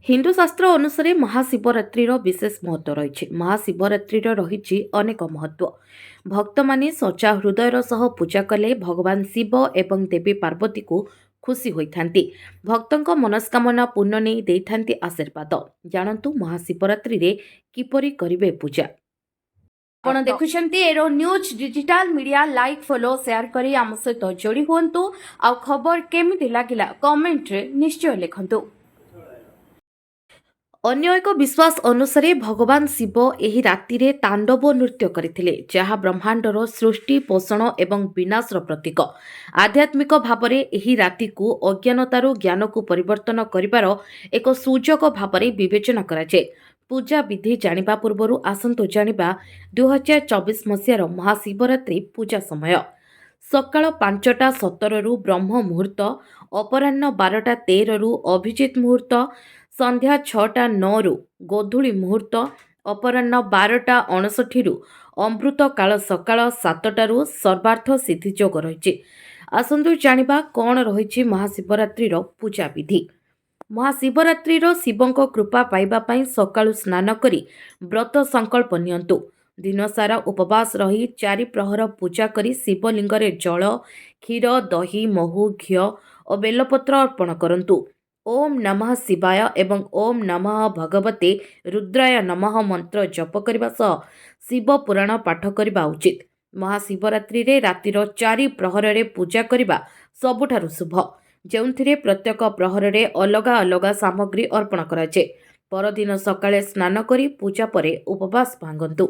ହିନ୍ଦୁ ଶାସ୍ତ୍ର ଅନୁସାରେ ମହାଶିବରାତ୍ରିର ବିଶେଷ ମହତ୍ତ୍ୱ ରହିଛି। ମହାଶିବରାତ୍ରିର ରହିଛି ଅନେକ ମହତ୍ତ୍ୱ। ଭକ୍ତମାନେ ସଚ୍ଚା ହୃଦୟର ସହ ପୂଜା କଲେ ଭଗବାନ ଶିବ ଏବଂ ଦେବୀ ପାର୍ବତୀକୁ ଖୁସି ହୋଇଥାନ୍ତି। ଭକ୍ତଙ୍କ ମନସ୍କାମନା ପୂର୍ଣ୍ଣ ନେଇ ଦେଇଥାନ୍ତି ଆଶୀର୍ବାଦ। ଜାଣନ୍ତୁ ମହାଶିବରାତ୍ରିରେ କିପରି କରିବେ ପୂଜା। ଆପଣ ଦେଖୁଛନ୍ତି Aero News digital media. Like, follow, share କରି ଆମ ସହିତ ଯୋଡ଼ି ହୁଅନ୍ତୁ। ଆଉ ଖବର କେମିତି ଲାଗିଲା, କମେଣ୍ଟରେ ନିଶ୍ଚୟ ଲେଖନ୍ତୁ। ଅନ୍ୟ ଏକ ବିଶ୍ୱାସ ଅନୁସାରେ ଭଗବାନ ଶିବ ଏହି ରାତିରେ ତାଣ୍ଡବ ନୃତ୍ୟ କରିଥିଲେ, ଯାହା ବ୍ରହ୍ମାଣ୍ଡର ସୃଷ୍ଟି, ପୋଷଣ ଏବଂ ବିନାଶର ପ୍ରତୀକ। ଆଧ୍ୟାତ୍ମିକ ଭାବରେ ଏହି ରାତିକୁ ଅଜ୍ଞାନତାରୁ ଜ୍ଞାନକୁ ପରିବର୍ତ୍ତନ କରିବାର ଏକ ସୁଯୋଗ ଭାବରେ ବିବେଚନା କରାଯାଏ। ପୂଜା ବିଧି ଜାଣିବା ପୂର୍ବରୁ ଆସନ୍ତୁ ଜାଣିବା 2024 ମସିହାର ମହାଶିବରାତ୍ରି ପୂଜା ସମୟ। ସକାଳ 5ଟା 17ରୁ ବ୍ରହ୍ମ ମୁହୂର୍ତ୍ତ, ଅପରାହ୍ନ 12ଟା 13ରୁ ଅଭିଜିତ ମୁହୂର୍ତ୍ତ, ସନ୍ଧ୍ୟା 6ଟା 9ରୁ ଗୋଧୂଳି ମୁହୂର୍ତ୍ତ, ଅପରାହ୍ନ 12ଟା 59ରୁ ଅମୃତ କାଳ, ସକାଳ 7ଟାରୁ ସର୍ବାର୍ଥ ସିଦ୍ଧି ଯୋଗ ରହିଛି। ଆସନ୍ତୁ ଜାଣିବା କ'ଣ ରହିଛି ମହାଶିବରାତ୍ରିର ପୂଜା ବିଧି। ମହାଶିବରାତ୍ରିର ଶିବଙ୍କ କୃପା ପାଇବା ପାଇଁ ସକାଳୁ ସ୍ନାନ କରି ବ୍ରତ ସଂକଳ୍ପ ନିଅନ୍ତୁ। ଦିନସାରା ଉପବାସ ରହି ଚାରି ପ୍ରହର ପୂଜା କରି ଶିବଲିଙ୍ଗରେ ଜଳ, କ୍ଷୀର, ଦହି, ମହୁ, ଘିଅ ଓ ବେଲପତ୍ର ଅର୍ପଣ କରନ୍ତୁ। ଓମ୍ ନମଃ ଶିବାୟ ଏବଂ ଓମ୍ ନମଃ ଭଗବତେ ରୁଦ୍ରାୟ ନମଃ ମନ୍ତ୍ର ଜପ କରିବା ସହ ଶିବ ପୁରାଣ ପାଠ କରିବା ଉଚିତ। ମହାଶିବରାତ୍ରିରେ ରାତିର ଚାରି ପ୍ରହରରେ ପୂଜା କରିବା ସବୁଠାରୁ ଶୁଭ, ଯେଉଁଥିରେ ପ୍ରତ୍ୟେକ ପ୍ରହରରେ ଅଲଗା ଅଲଗା ସାମଗ୍ରୀ ଅର୍ପଣ କରାଯାଏ। ପରଦିନ ସକାଳେ ସ୍ନାନ କରି ପୂଜା ପରେ ଉପବାସ ଭାଙ୍ଗନ୍ତୁ।